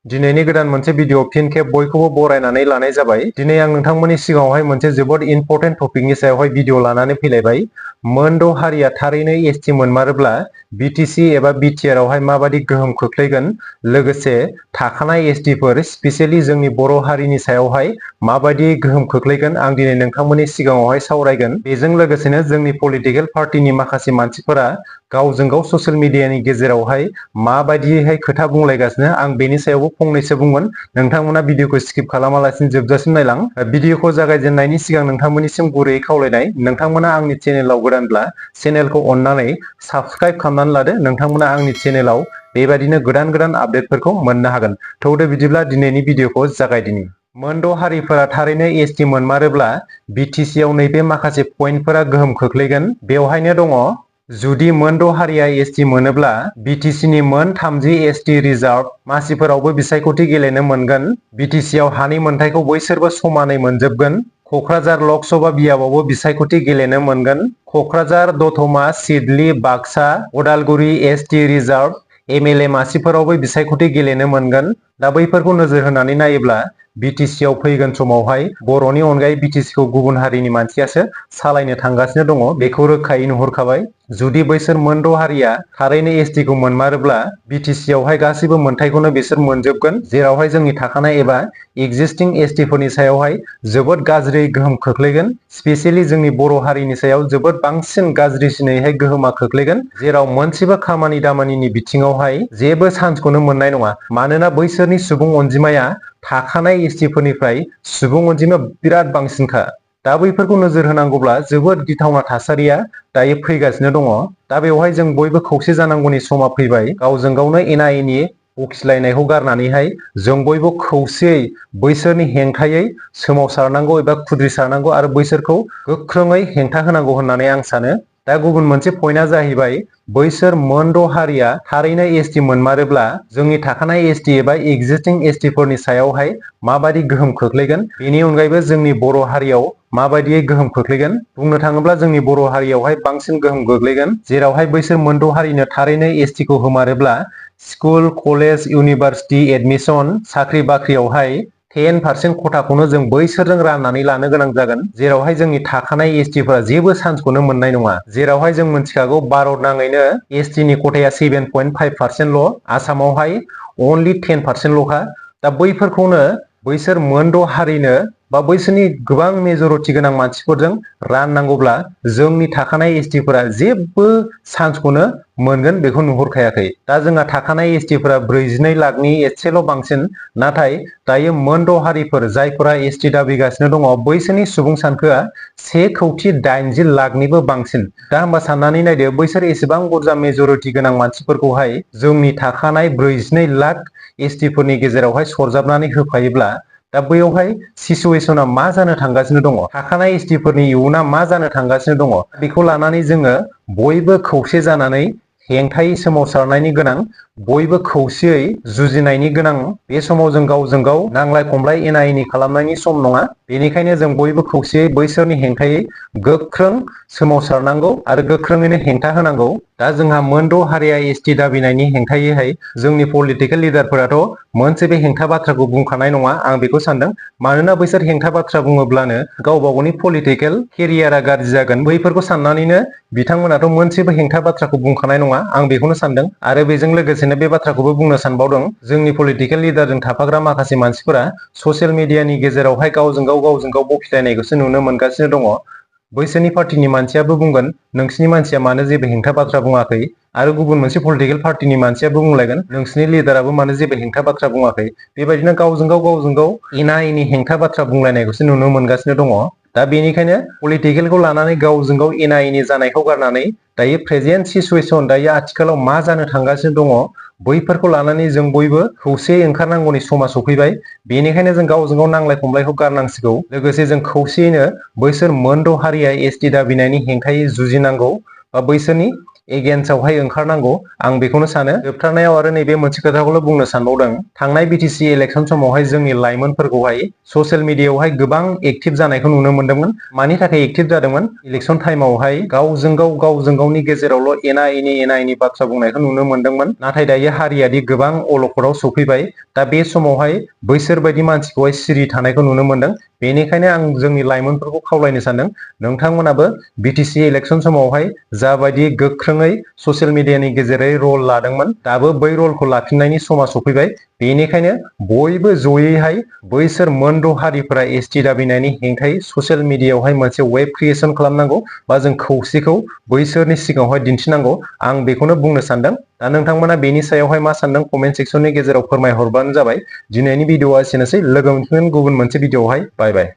दिनैनि गोदान मोनसे भिडिअ फिन खेब बयखौबो बरायनानै लानाय जाबाय। दिनै आं नोंथांमोननि सिगाङावहाय मोनसे जोबोद इम्पोर्टेन्ट टपिकनि सायावहाय भिडिअ लानानै फैलायबाय। मोनद' हारिया थारैनो एसटि मोनमारोब्ला बिटिसि एबा बिटिआर आवहाय माबादि गोहोम खोख्लैगोन, लोगोसे थाखानाय एसटिफोर स्पेसियेलि जोंनि बर' हारिनि सायावहाय माबादि गोहोम खोख्लैगोन आं दिनै नोंथांमोननि सिगाङावहाय सावरायगोन। बेजों लोगोसेनो जोंनि पलिटिकेल पार्टिनि माखासे मानसिफोरा गावजों गाव ससियेल मिडियानि गेजेरावहाय माबायदिहाय खोथा बुंलायगासिनो आं बेनि सायावबो फंनैसो बुंगोन। नोंथांमोना भिडिअखौ स्किप खालामालासिनो जोबजासिम नायलां। भिडिअखौ जागायजेननायनि सिगां नोंथांमोननिसिम गुरैयै खावलायनाय, नोंथांमोना आंनि चेनेलाव गोदानब्ला चेनेलखौ अननानै साबस्क्राइब खालामनानै लादो। नोंथांमोना आंनि चेनेलाव बेबायदिनो गोदान गोदान आपडेटफोरखौ मोननो हागोन। थौदो बिदिब्ला दिनैनि भिडिअखौ जागायदिनि। मोनद' हारिफोरा थारैनो एसटि मोनमारोब्ला बिटिसि आव नैबे माखासे पइन्टफोरा गोहोम खोख्लैगोन। बेवहायनो दङ, जुदि मोनद' हारिया एसटि मोनोब्ला बिटिसिनि मोन 30 एसटि रिजार्भ मासिफोरावबो बिसायख'थि गेलेनो मोनगोन। बिटिसि आव हानि मोनथायखौ बैसोरबो समानै मोनजोबगोन। क'क्राझार लक सभा बियाबावबो बिसायख'थि गेलेनो मोनगोन। Kokrajhar, Dotma, Sidli, Baksa, Udalguri ST reserve MLA मासिफोरावबो बिसायख'थि गेलेनो मोनगोन। दा बैफोरखौ नोजोर होनानै नायोब्ला बिटिसि आव फैगोन समावहाय बर'नि अनगायै बिटिसिखौ गुबुन हारिनि मानसियासो सालायनो थांगासिनो दङ, बेखौ रोखायै नुहुरखाबाय। जुदि बैसोर मोनद' हारिया थारैनो एसटिखौ मोनमारोब्ला बिटिसि आवहाय गासैबो मोनथायखौनो बिसोर मोनजोबगोन, जेरावहाय जोंनि थाखानाय एबा एक्जिस्टिं एसटिफोरनि सायावहाय जोबोद गाज्रि गोहोम खोख्लैगोन। स्पेसियेलि जोंनि बर' हारिनि सायाव जोबोद बांसिन गाज्रिसिनैहाय गोहोमा खोख्लैगोन, जेराव मोनसेबो खामानि दामानिनि बिथिङावहाय जेबो चान्सखौनो मोननाय नङा। मानोना बैसोरनि सुबुं अनजिमाया थाखानाय एसटिफोरनिफ्राय सुबुं अनजिमाया बिराद बांसिनखा। दा बैफोरखौ नोजोर होनांगौब्ला जोबोद गिथावना थासारिया दायो फैगासिनो दङ। दा बेवहाय जों बयबो खौसे जानांगौनि समा फैबाय। गावजों गावनो एना एनि बखिलायनायखौ गारनानैहाय जों बयबो खौसेयै बैसोरनि हेंथायै सोमावसारनांगौ एबा खुद्रिसारनांगौ आरो बैसोरखौ गोख्रोङै हेंथा होनांगौ होननानै आं सानो। दा गुबुन मोनसे पइन्टआ जाहैबाय, बैसोर मोनद' हारिया थारैनो एसटि मोनमारोब्ला जोंनि थाखानाय एसटि एबा एक्जिस्टिं एसटिफोरनि सायावहाय माबादि गोहोम खोख्लैगोन, बेनि अनगायैबो जोंनि बर' हारियाव माबायदियै गोहोम खोख्लैगोन। बुंनो थाङोब्ला जोंनि बर' हारियावहाय बांसिन गोहोम गोग्लैगोन, जेरावहाय बैसोर मोनद' हारिनो थारैनो एसटिखौ होमारोब्ला स्कुल, कलेज, इउनिभारसिटि एडमिसन, साख्रि बाख्रियावहाय 10% खथाखौनो जों बैसोरजों राननानै लानो गोनां जागोन, जेरावहाय जोंनि थाखानाय एसटिफोरा जेबो चान्सखौनो मोननाय नङा। जेरावहाय जों मिथिखागौ भारत नाङैनो एसटिनि खथाया 7.5% ल', आसामावहाय अनलि 10% ल'खा। दा बैफोरखौनो बैसोर मोनद' हारिनो बा बैसोरनि गोबां मेजरिटि गोनां मानसिफोरजों राननांगौब्ला जोंनि थाखानाय एसटिफोरा जेबो चान्सखौनो मोनगोन बेखौ नुहुरखायाखै। दा जोंहा थाखानाय एसटिफोरा 42 लाखनि एसेल' बांसिन, नाथाय दायो मोनद' हारिफोर जायफोरा एसटि दाबिगासिनो दङ बैसोरनि सुबुं सानखोआ 1,80,00,000,000निबो बांसिन। दा होमबा साननानै नायदो, बैसोर एसेबां बुरजा मेजरिटि गोनां मानसिफोरखौहाय जोंनि थाखानाय 42 लाख एसटिफोरनि गेजेरावहाय सरजाबनानै होफायोब्ला दा बैयावहाय सिचुवेसना मा जानो थांगासिनो दङ, थाखानाय एसटिफोरनि इयुना मा जानो थांगासिनो दङ, बेखौ लानानै जोङो बयबो खौसे जानानै हेंथायै सोमावसारनायनि गोनां, बयबो खौसेयै जुजिनायनि गोनां। बे समाव जों गावजों गाव नांलाय खमलाय एना एनि खालामनायनि सम नङा। बेनिखायनो जों बयबो खौसेयै बैसोरनि हेंथायै गोख्रों सोमावसारनांगौ आरो गोख्रोङैनो हेंथा होनांगौ। दा जोंहा मोनद' हारिया एसटि दाबिनायनि हेंथायैहाय जोंनि पलिटिकेल लिडारफोराथ' मोनसे बे हेंथा बाथ्राखौ बुंखानाय नङा, आं बेखौ सानदों। मानोना बैसोर हेंथा बाथ्रा बुङोब्लानो गावबा गावनि पलिटिकेल केरियारा गाज्रि जागोन, बैफोरखौ साननानैनो बिथांमोनाथ' मोनसेबो हेंथा बाथ्राखौ बुंखानाय नङा, आं बेखौनो सानदों। आरो बेजों लोगोसेनो बे बाथ्राखौबो बुंनो सानबावदों, जोंनि पलिटिकेल लिडारजों थाफाग्रा माखासे मानसिफोरा ससियेल मिडियानि गेजेरावहाय गावजों गाव बखिलायनायखौसो नुनो मोनगासिनो दङ। बैसोरनि पार्टिनि मानसियाबो बुंगोन नोंसिनि मानसिया मानो जेबो हेंथा बाथ्रा बुङाखै, आरो गुबुन मोनसे पलिटिकेल पार्टिनि मानसियाबो बुंलायगोन नोंसिनि लिडाराबो मानो जेबो हेंथा बाथ्रा बुङाखै। बेबायदिनो गावजों गाव एना एनि हेंथा बाथ्रा बुंलायनायखौसो नुनो मोनगासिनो दङ। दा बेनिखायनो पलिटिकेलखौ लानानै गावजों गाव एना एनि जानायखौ गारनानै दायो प्रेजेन्ट सिचुवेसन, दायो आथिखालाव मा जानो थांगासिनो दङ बैफोरखौ लानानै जों बयबो खौसेयै ओंखारनांगौनि समा सफैबाय। बेनिखायनो जों गावजों गाव नांलाय खमलायखौ गारनांसिगौ। लोगोसे जों खौसेयैनो बैसोर मोनद' हारिया एसटि दाबिनायनि हेंथायै जुजिनांगौ, बा बैसोरनि एगेन्स्टआवहाय ओंखारनांगौ आं बेखौनो सानो। जोबथारनायाव आरो नैबे मोनसे खोथाखौल' बुंनो सानबावदों, थांनाय बिटिसि इलेक्सन समावहाय जोंनि लाइमोनफोरखौहाय ससियेल मिडियायावहाय गोबां एक्टिभ जानायखौ नुनो मोन्दोंमोन। मानि थाखाय एक्टिभ जादोंमोन? इलेक्सन टाइमावहाय गावजों गावनि गेजेरावल' एना एनि बाथ्रा बुंनायखौ नुनो मोन्दोंमोन। नाथाय दायो हारियादि गोबां अलखदाव सफैबाय, दा बे समावहाय बैसोर बायदि मानसिखौहाय सिरि थानायखौ नुनो मोन्दों। बेनिखायनो आं जोंनि लाइमोनफोरखौ खावलायनो सानदों, नोंथांमोनाबो बिटिसि इलेक्सन समावहाय जाबायदि गोख्रोङै ससियेल मिडियानि गेजेरै रल लादोंमोन, दाबो बै रलखौ लाफिननायनि समा सफैबाय। बेनिखायनो बयबो जयैहाय बैसोर मोनद' हारिफोरा एसटि दाबिनायनि हेंथायै ससियेल मिडियायावहाय मोनसे वेब क्रिएसन खालामनांगौ, बा जों खौसेखौ बैसोरनि सिगाङावहाय दिन्थिनांगौ, आं बेखौनो बुंनो सानदों। दा नोंथांमोना बेनि सायावहाय मा सानदों कमेन्ट सेक्सननि गेजेराव फोरमायहरबानो जाबाय। दिनैनि भिडिअआ एसेनोसै, लोगो मोनफिनगोन गुबुन मोनसे भिडिअआवहाय। बाय बाय।